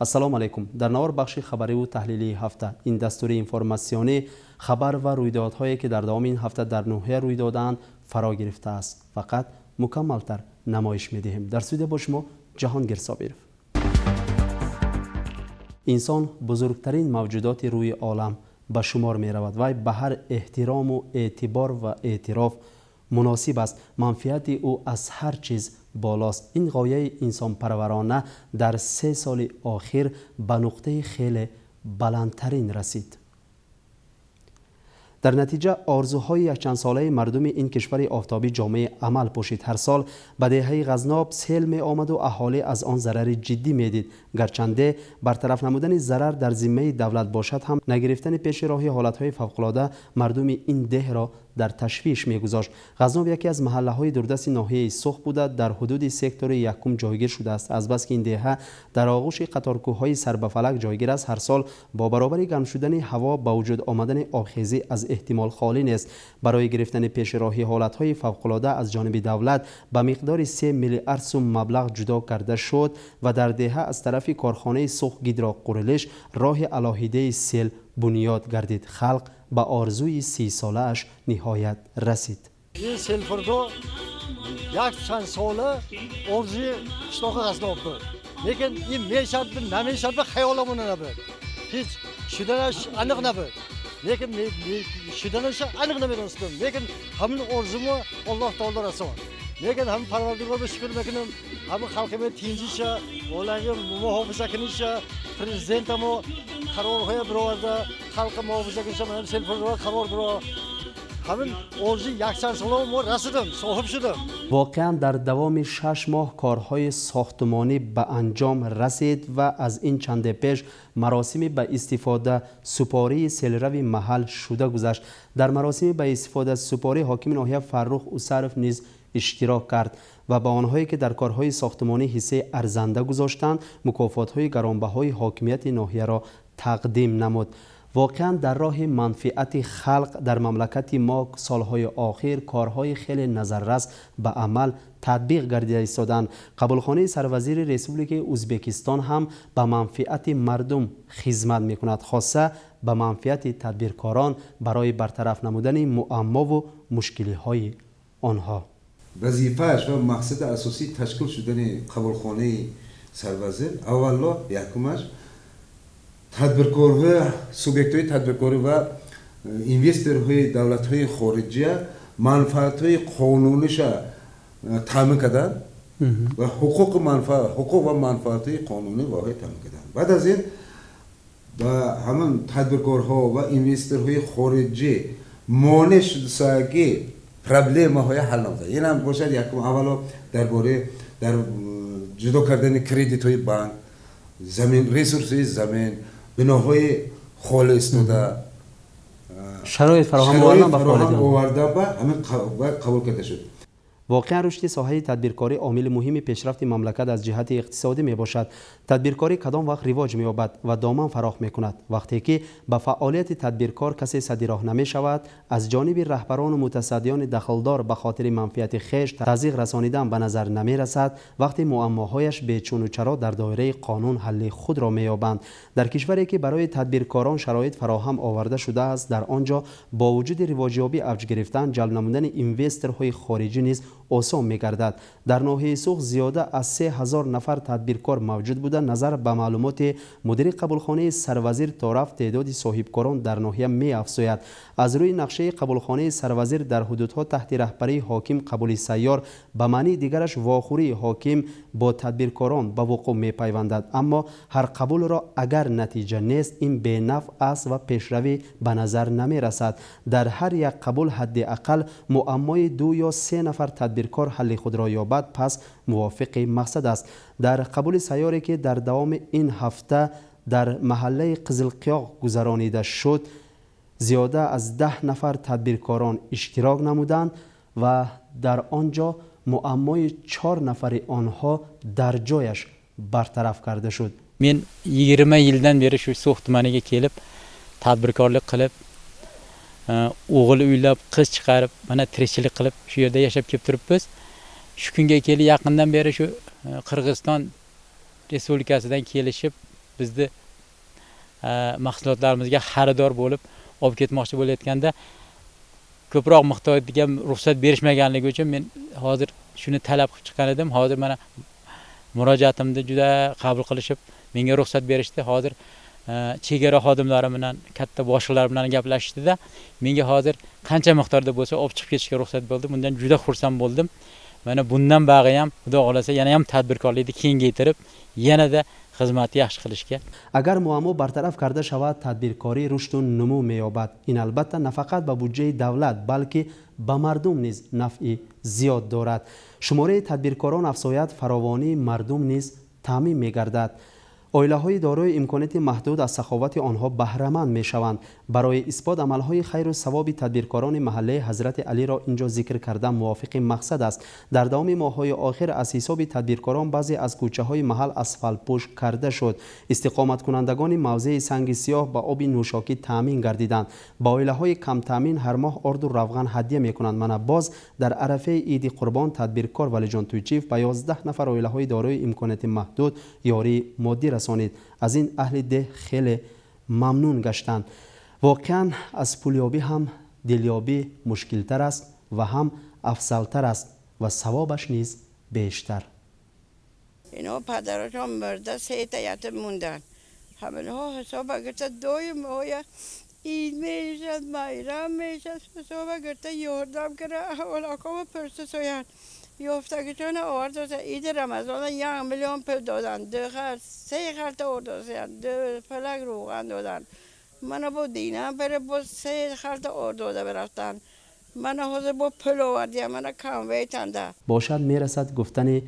Ассалому алайкум. Дар навор бахши хабариву таҳлилии ҳафта ин дастури информатсионӣ хабар ва рӯйдодҳое ки дар давоми ин ҳафта дар ноҳия рӯй додаанд, фаро гирифтааст. Фақат мукаммалтар намоиш медиҳем. Дар студия бо шумо Ҷаҳонгир Собиров. Инсон бузургтарин мавҷудоти рӯи олам ба шумор меравад. Вай ба ҳар эҳтирому эътибор ва эътироф муносиб аст. Манфиати ӯ аз ҳар чиз болост. Ин ғояи инсонпарварона дар 3 соли охир ба нуқтаи хеле баландтарин расид. Дар натиҷа орзуҳои якчандсолаи мардуми ин кишвари офтобӣ ҷомеи амал пӯшид. Ҳар сол ба деҳаи Ғазноб сел меомаду аҳолӣ аз он зарари ҷиддӣ медид. Гарчанде бартараф намудани зарар дар зиммаи давлат бошад ҳам, нагирифтани пеши роҳи ҳолатҳои фавқулода мардуми ин деҳро дар ташвиш мегузошт. Ғазноб яке аз маҳаллаҳои дурдасти ноҳияи Суғд буда, дар ҳудуди сектори якум ҷойгир шудааст. Азбаски ин деҳа дар оғӯши қаторкӯҳҳои сарбафалак ҷойгир аст, ҳар сол бо баробари гарм шудани ҳаво ба вуҷуд омадани обхезӣ аз эҳтимол холӣ нест. Барои гирифтани пеши роҳи ҳолатҳои фавқулода аз ҷониби давлат ба миқдори 3 миллиард сум маблағ ҷудо карда шуд ва дар деҳа аз тарафи корхонаи Суғд гидроқурилиш роҳи алоҳидаи сел бунёд гардид. Халқ ба орзуи 30-солааш ниҳоят расид. Ин селфурдо як чанд сола орзуи қишлоқи Ғазноб буд, лекин ин мешавад, намешавад, хаёламон набуд, ҳеҷ шуданаш аниқ набуд, лекин шуданаш аниқ намедонистем. Лекин ҳамин орзумо Аллоҳ таоло расон. Лекин ҳам Парвардигорга шукр мекунем, ҳамин халқима тинҷиша, оланги муҳофиза куниша, президентамо қарорҳоя бироварда, халқи муҳофиза куниша, манам селфурдо қарор биро. Ҳамин орзуи якчанд сола мо расидем, соҳиб шудем. Воқеан дар давоми 6 моҳ корҳои сохтмонӣ ба анҷом расид ва аз ин чанде пеш маросими ба истифода супории селрави маҳал шуда гузашт. Дар маросими ба истифода супорӣ ҳокими ноҳия Фаррух Усаров низ иштирок кард ва ба онҳое ки дар корҳои сохтмонӣ ҳиссаи арзанда гузоштанд, мукофотҳои гаронбаҳои ҳокимияти ноҳияро тақдим намуд. Воқеан дар роҳи манфиати халқ дар мамлакати мо солҳои охир корҳои хеле назаррас ба амал татбиқ гардида истоданд. Қабулхонаи сарвазири Республикаи Ӯзбекистон ҳам ба манфиати мардум хизмат мекунад, хоса ба манфиати тадбиркорон барои бартараф намудани муаммову мушкилиҳои онҳо. Вазифааш ва мақсади асосии ташкил шудани қабулхонаи сарвазир аввало якумаш тадбиркорҳои субъектҳои тадбиркорӣ ва инвесторҳои давлатҳои хориҷия манфаатҳои қонуниша таъмин кардан ва ҳуқуқ ва манфаатҳои қонунӣ воҳид таъмин кардан. Баъд аз ин ба ҳамин тадбиркорҳо ва инвесторҳои хориҷӣ монеъ шудасаги проблемаҳои ҳал намуда. Ин ҳам бошад якум аввало дар бораи дар ҷудо кардани кредитҳои банк, замин, ресурсҳои замин, биноҳои холӣ истода, шароит фароҳам овардан ба ҳамин қабул карда шуд. Воқеан рушди соҳаи тадбиркорӣ омили муҳими пешрафти мамлакат аз ҷиҳати иқтисодӣ мебошад. Тадбиркорӣ кадом вақт ривоҷ меёбад ва доман фарох мекунад? Вақте ки ба фаъолияти тадбиркор касе садди роҳ намешавад, аз ҷониби раҳбарону мутасаддиёни дахлдор ба хотири манфиати хеш тазиқ расонидан ба назар намерасад, вақте муаммоҳояш бечуну чаро дар доираи қонун ҳалли худро меёбанд. Дар кишваре ки барои тадбиркорон шароит фароҳам оварда шудааст, дар он ҷо бо вуҷуди ривоҷёбӣ авҷ гирифтан, ҷалб намудани инвесторҳои хориҷӣ низ осон мегардад. Дар ноҳияи Суғд зиёда аз 3000 нафар тадбиркор мавҷуд буда, назар ба маълумоти мудири қабулхонаи сарвазир то рафт теъдоди соҳибкорон дар ноҳия меафзояд. Аз рӯи нақшаи қабулхонаи сарвазир дар ҳудудҳо таҳти раҳбарии ҳоким қабули сайёр ба маънии дигараш вохӯрии ҳоким бо тадбиркорон ба вуқӯъ мепайвандад. Аммо ҳар қабулро агар натиҷа нест, ин бенафъ аст ва пешравӣ ба назар намерасад. Дар ҳар як қабул ҳадди ақал муаммои 2 ё 3 нафар тадбиркор ҳалли худро ёбад, пас мувофиқи мақсад аст. Дар қабули сайёре ки дар давоми ин ҳафта дар маҳаллаи Қизилқиёқ гузаронида шуд, зиёда аз 10 нафар тадбиркорон иштирок намуданд ва дар он ҷо муаммои 4 нафари онҳо дар ҷояш бартараф карда шуд. Men 20 yildan beri shu So'x tumaniga kelib tadbirkorlik qilib, o'g'il uylab, qiz chiqarib, mana tirikchilik qilib shu yerda yashab kelib turibmiz. Shu kunga kelib yaqindan beri shu Qirg'iziston Respublikasidan kelishib bizni mahsulotlarimizga xaridor bo'lib olib ketmoqchi bo'layotganda ko'proq miqdorga ruxsat berishmaganligi uchun men hozir shuni talab qilib chiqqan edim. Hozir mana murojaatimni juda qabul qilishib menga ruxsat berishdi. Hozir chegara xodimlari bilan, katta boshliqlar bilan gaplashishdida menga hozir qancha miqdorda bo'lsa olib chiqib ketishga ruxsat bo'ldi. Bundan juda xursand bo'ldim. Mana bundan bag'i ham Xudo xolasa yana ham tadbirkorlikni kengaytirib, yanada xizmatni yaxshi qilishga. Агар муаммо бартараф карда шавад, тадбиркорӣ рушду нумӯ меёбад. Ин албатта на фақат ба буҷаи давлат, балки ба мардум низ нафъи зиёд дорад. Шумораи тадбиркорон афзояд, фаровонии мардум низ таъмин мегардад. Оилаҳои дорои имконияти маҳдуд аз саховати онҳо баҳраманд мешаванд. Барои исбот амалҳои хайру савоби тадбиркорони маҳаллаи Ҳазрати Алиро инҷо зикр кардан мувофиқи мақсад аст. Дар давоми моҳҳои охир аз ҳисоби тадбиркорон баъзе аз кӯчаҳои маҳал асфалтпӯш карда шуд. Истиқоматкунандагони мавзеи Санги Сиёҳ ба оби нӯшокӣ таъмин гардиданд. Ба оилаҳои камтаъмин ҳар моҳ орду равған ҳадя мекунанд. Мана боз дар арафаи Иди Қурбон тадбиркор Валиҷон Туйчиев ба 11 нафар оилаҳои дорои имконияти маҳдуд ёрии моддӣ расонид. Аз ин аҳли деҳ хеле мамнун гаштанд. Воқеан аз пулёбӣ ҳам дилёбӣ мушкилтар аст ва ҳам афзалтар аст ва савобаш низ бештар. Ино падарашон мурда, сета ятим мунданд. Ҳаминҳо ҳисоба гирта доим оя ид мешад, майрам мешад, ҳисоба гирта ёрдам кара аҳволакова пурсисоянд. Ёфтагичона овардоса. Иди Рамазона 1 миллион пул доданд, ду хар, се халта ордосаянд, ду фалак рӯған доданд. Мана бо динам бере бо се халта ор дода бирафтанд. Мана ҳозир бо пул овардиям, мана конвертанда. Бошад, мерасад, гуфтани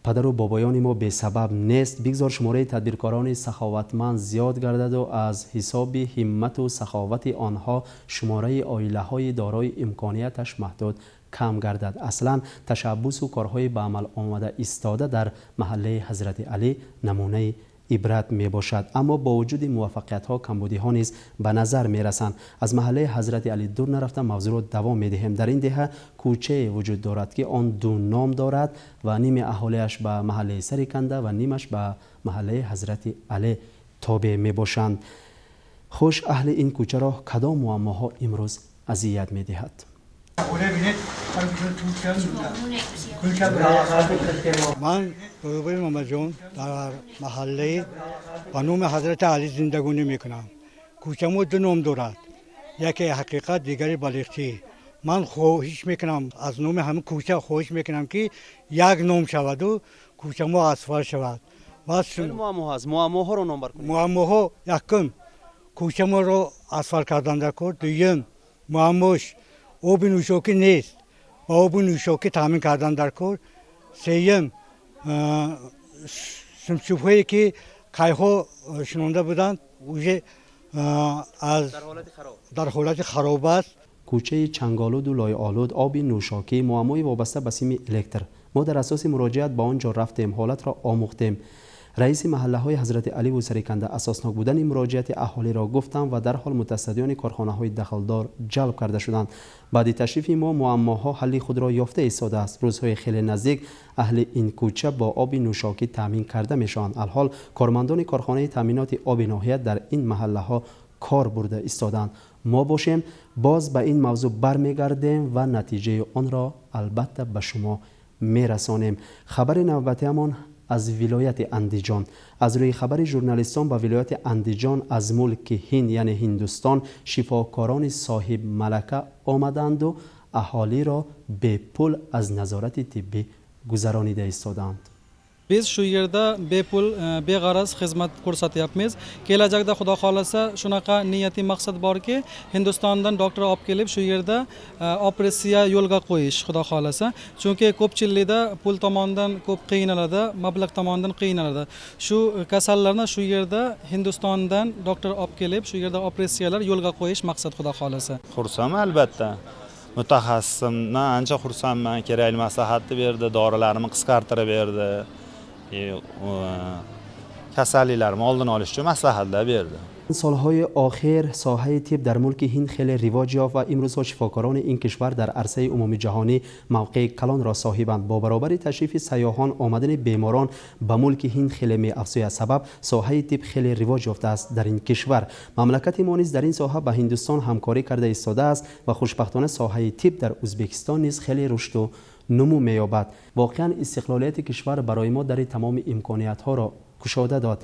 падару бобоёни мо бесабаб нест. Бигзор шумораи тадбиркорони саховатманд зиёд гардаду аз ҳисоби ҳиммату саховати онҳо шумораи оилаҳои дорои имконияташ маҳдуд кам гардад. Аслан ташаббусу корҳои ба амал омада истода дар маҳаллаи Ҳазрати Алӣ намунаи ибрат мебошад. Аммо бо вуҷуди муваффақиятҳо камбудиҳо низ ба назар мерасанд. Аз маҳаллаи Ҳазрати Алӣ дур нарафта мавзӯъро давом медиҳем. Дар ин деҳа кӯчае вуҷуд дорад, ки он ду ном дорад ва ними аҳолиаш ба маҳаллаи Сариканда ва нимаш ба маҳаллаи Ҳазрати Алӣ тобеъ мебошанд. Хуш, аҳли ин кӯчаро кадом муаммоҳо имрӯз азият медиҳад? Ман Боёбои Мамаҷон дар маҳаллаи ба номи Ҳазрати Алӣ зиндагонӣ мекунам. Кӯчамо ду ном дорад, яке Ҳақиқат, дигаре Балиғчӣ. Ман хоҳиш мекунам, аз номи ҳамин кӯча хоҳиш мекунам, ки як ном шаваду кӯчамо асфалт шавад. Муаммоҳоро номбар кунед. Муаммоҳо: якум, кӯчаморо асфалт кардан дар кор. Дуюм муаммош, оби нӯшокӣ нест, ба оби нӯшокӣ таъмин кардан дар кор. Сеюм, симчӯбҳое ки кайҳо шинонда буданд, уже дар ҳолати хароб аст. Кӯчаи чанголуду лойолуд, оби нӯшокӣ, муаммои вобаста ба сими электр. Мо дар асоси муроҷиат ба он ҷо рафтем, ҳолатро омӯхтем. Раиси маҳаллаҳои Ҳазрати Аливу Сариканда асоснок будани муроҷиати аҳолиро гуфтам ва дарҳол мутасаддиёни корхонаҳои дахлдор ҷалб карда шуданд. Баъди ташрифи мо муаммоҳо ҳалли худро ёфта истодааст. Рӯзҳои хеле наздик аҳли ин кӯча бо оби нӯшокӣ таъмин карда мешаванд. Алҳол кормандони корхонаи таъминоти оби ноҳия дар ин маҳаллаҳо кор бурда истодаанд. Мо бошем, боз ба ин мавзӯъ бармегардем ва натиҷаи онро албатта ба шумо мерасонем. Хабари навбатиамон аз вилояти Андиҷон. Аз рӯи хабари журналистон, ба вилояти Андиҷон аз мулки Ҳинд, яъне Ҳиндустон, шифокорони соҳибмалака омаданду аҳолиро бепул аз назорати тиббӣ гузаронида истодаанд. Biz shu yerda bepul, beg'araz xizmat ko'rsatyapmiz. Kelajakda, Xudo xohlasa, shunaqa niyatiy maqsad borki, Hindistondan doktor olib kelib, shu yerda operatsiya yo'lga qo'yish, Xudo xohlasa. Chunki ko'pchilikda pul tomonidan ko'p qiynaladi, mablag' tomonidan qiynaladi. Shu kasallarni shu yerda Hindistondan doktor olib kelib, shu yerda operatsiyalar yo'lga qo'yish maqsad, Xudo xohlasa. Xursandman albatta. Mutaxassisimdan ancha xursandman. Kerakli maslahatni berdi, dorilarimni qisqartirib berdi. Kasalliklarni oldini olish uchun maslahatlar berdi. Солҳои охир соҳаи тиб дар мулки Ҳинд хеле ривоҷ ёфт ва имрӯзҳо шифокорони ин кишвар дар арсаи умумиҷаҳонӣ мавқеи калонро соҳибанд. Бо баробари ташрифи сайёҳон омадани беморон ба мулки Ҳинд хеле меафзояд. Сабаб соҳаи тиб хеле ривоҷ ёфтааст дар ин кишвар. Мамлакати мо низ дар ин соҳа ба Ҳиндустон ҳамкорӣ карда истодааст ва хушбахтона соҳаи тиб дар Ӯзбекистон низ хеле рушду нумӯ меёбад. Воқеан истиқлолияти кишвар барои мо дари тамоми имкониятҳоро кушода дод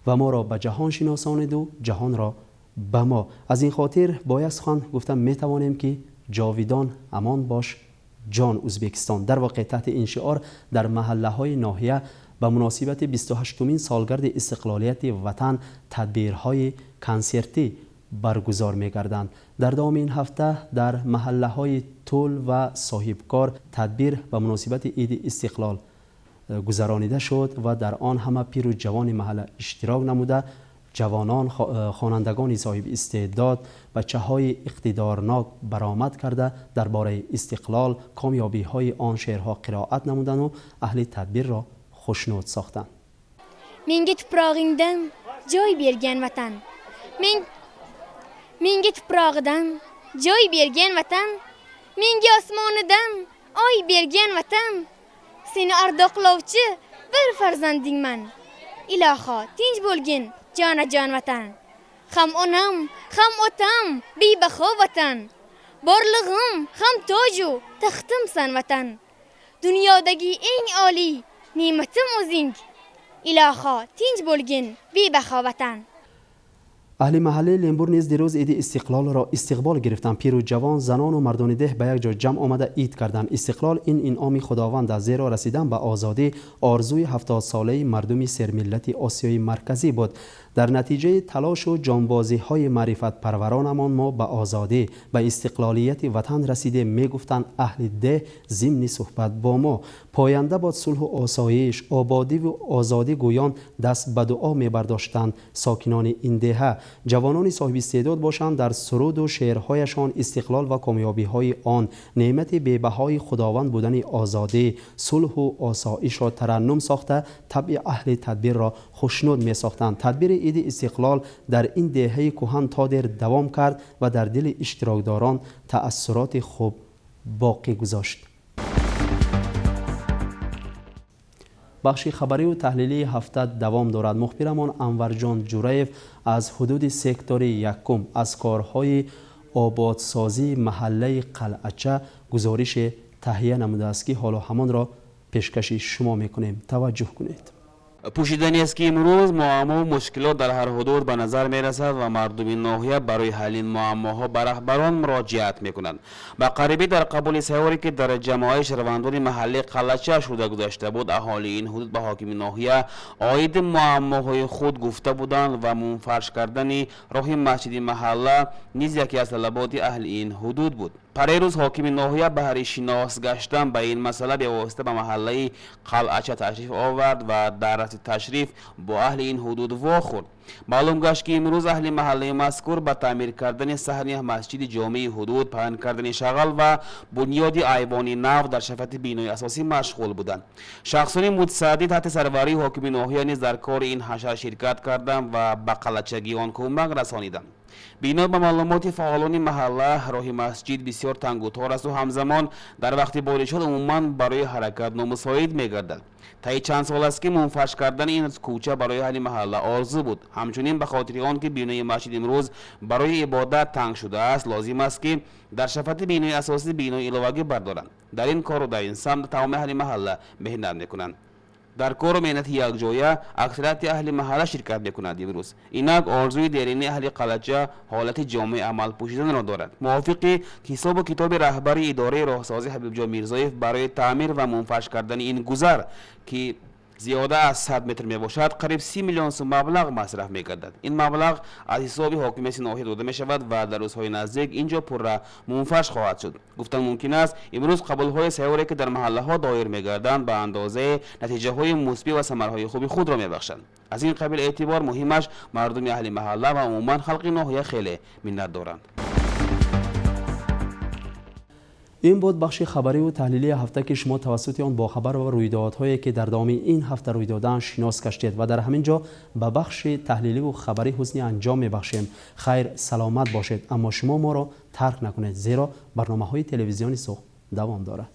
ва моро ба ҷаҳон шиносониду ҷаҳонро ба мо. Аз ин хотир бо як сухан гуфта метавонем, ки ҷовидон амон бош ҷон Ӯзбекистон. Дар воқеъ таҳти ин шиор дар маҳаллаҳои ноҳия ба муносибати 28-умин солгарди истиқлолияти ватан тадбирҳои консертӣ баргузор мегарданд. Дар давоми ин ҳафта дар маҳаллаҳои Тул ва Соҳибкор тадбир ба муносибати иди истиқлол гузаронида шуд ва дар он ҳама пиру ҷавони маҳалла иштирок намуда, ҷавонон, хонандагони соҳиби истеъдод, бачаҳои иқтидорнок баромад карда дар бораи истиқлол, комёбиҳои он шеърҳо қироат намуданду аҳли тадбирро хушнуд сохтанд. Menga tuprog'ingdan joy bergan vatan, menga tuprog'idan joy bergan vatan, menga osmonidan oy bergan vatan, seni ardoqlovchi bir farzandingman. Iloho tinch bo'lgin jonajon vatan. Ham onam, ham otam, bebaho vatan. Borlig'im ham toju taxtimsan vatan. Dunyodagi eng oliy ne'matim o'zing. Iloho tinch bo'lgin bebaho vatan. Аҳли маҳаллаи Лембур низ дирӯз иди истиқлолро истиқбол гирифтанд. Пиру ҷавон, занону мардони деҳ ба як ҷо ҷамъ омада ид карданд. Истиқлол ин инъоми худованд аст, зеро расидан ба озодӣ орзуи 70-солаи мардуми сермиллати Осиёи Марказӣ буд. Дар натиҷаи талошу ҷонбозиҳои маърифатпарваронамон мо ба озодӣ, ба истиқлолияти ватан расидем, мегуфтанд аҳли деҳ зимни суҳбат бо мо. Поянда бод сулҳу осоиш, ободиву озодӣ гӯён даст ба дуо мебардоштанд сокинони ин деҳа. Ҷавонони соҳибистеъдод бошанд дар суруду шеърҳояшон истиқлол ва комёбиҳои он, неъмати бебаҳои худованд будани озодӣ, сулҳу осоишро тараннум сохта, табъи аҳли тадбирро хушнуд месохтанд. Тадбири иди истиқлол дар ин деҳаи кӯҳан то дер давом кард ва дар дили иштирокдорон таассуроти хуб боқӣ гузошт. Бахши хабариву таҳлилии ҳафта давом дорад. Мухбирамон Анварҷон Ҷураев аз ҳудуди сектори якум аз корҳои ободсозии маҳаллаи Қалъача гузорише таҳия намудааст, ки ҳоло ҳамонро пешкаши шумо мекунем. Таваҷҷӯҳ кунед. Пӯшидани аст, ки имрӯз муаммову мушкилот дар ҳар ҳудуд ба назар мерасад ва мардуми ноҳия барои ҳалли ин муаммоҳо ба раҳбарон муроҷиат мекунанд. Ба қарибӣ дар қабули сайёре, ки дар ҷамоаи шаҳрвандони маҳаллии Қалъача шуда гузашта буд, аҳолии ин ҳудуд ба ҳокими ноҳия оиди муаммоҳои худ гуфта буданд ва мунфарш кардани роҳи масҷиди маҳалла низ яке аз талаботи аҳли ин ҳудуд буд. Парерӯз ҳокими ноҳия баҳри шинос гаштан ба ин масъала бевосита ба маҳаллаи Қалъача ташриф овард ва дар рафти ташриф бо аҳли ин ҳудуд вохӯрд. Маълум гашт, ки имрӯз аҳли маҳаллаи мазкур ба таъмир кардани саҳни масҷиди ҷомеи ҳудуд, паҳн кардани шағал ва бунёди айвони нав дар шафати бинои асосӣ машғул буданд. Шахсони мутасаддӣ таҳти сарварии ҳокими ноҳия низ дар кори ин ҳашар ширкат карданд ва ба қалъачагиён кӯмак расониданд. Бино ба маълумоти фаъолони маҳалла, роҳи масҷид бисёр тангутор асту ҳамзамон дар вақти боришот умуман барои ҳаракат номусоид мегардад. Таи чанд сол аст, ки мунфарш кардани ин кӯча барои аҳли маҳалла орзу буд. Ҳамчунин ба хотири он, ки бинои масҷид имрӯз барои ибодат танг шудааст, лозим аст, ки дар шафати бинои асосӣ бинои иловагӣ бардоранд. Дар ин кору дар ин самт тамоми аҳли маҳалла меҳнат мекунанд. Дар кору меҳнати якҷоя аксарияти аҳли маҳалла ширкат мекунад имрӯз. Инак орзуи дерини аҳли Қалъача ҳолати ҷомеи амал пӯшиданро дорад. Мувофиқи ҳисобу китоби раҳбари идораи роҳсозӣ Ҳабибҷон Мирзоев барои таъмир ва мунфарш кардани ин гузар, ки зиёда аз 100 метр мебошад, қариб 30 миллион сум маблағ масраф мегардад. Ин маблағ аз ҳисоби ҳокимияти ноҳия дода мешавад ва дар рӯзҳои наздик ин ҷо пурра мунфарш хоҳад шуд. Гуфтан мумкин аст, имрӯз қабулҳои сайёре, ки дар маҳаллаҳо доир мегарданд, ба андозаи натиҷаҳои мусбӣ ва самарҳои хуби худро мебахшанд. Аз ин қабил эътибор муҳимаш мардуми аҳли маҳалла ва умуман халқи ноҳия хеле миннат доранд. Ин буд бахши хабариву таҳлилии ҳафта, ки шумо тавассути он бо хабар ва рӯйдодҳое, ки дар давоми ин ҳафта рӯй додаанд, шинос гаштед. Ва дар ҳамин ҷо ба бахши таҳлиливу хабарӣ ҳусни анҷом мебахшем. Хайр, саломат бошед, аммо шумо моро тарк накунед, зеро барномаҳои телевизиони Суғд давом дорад.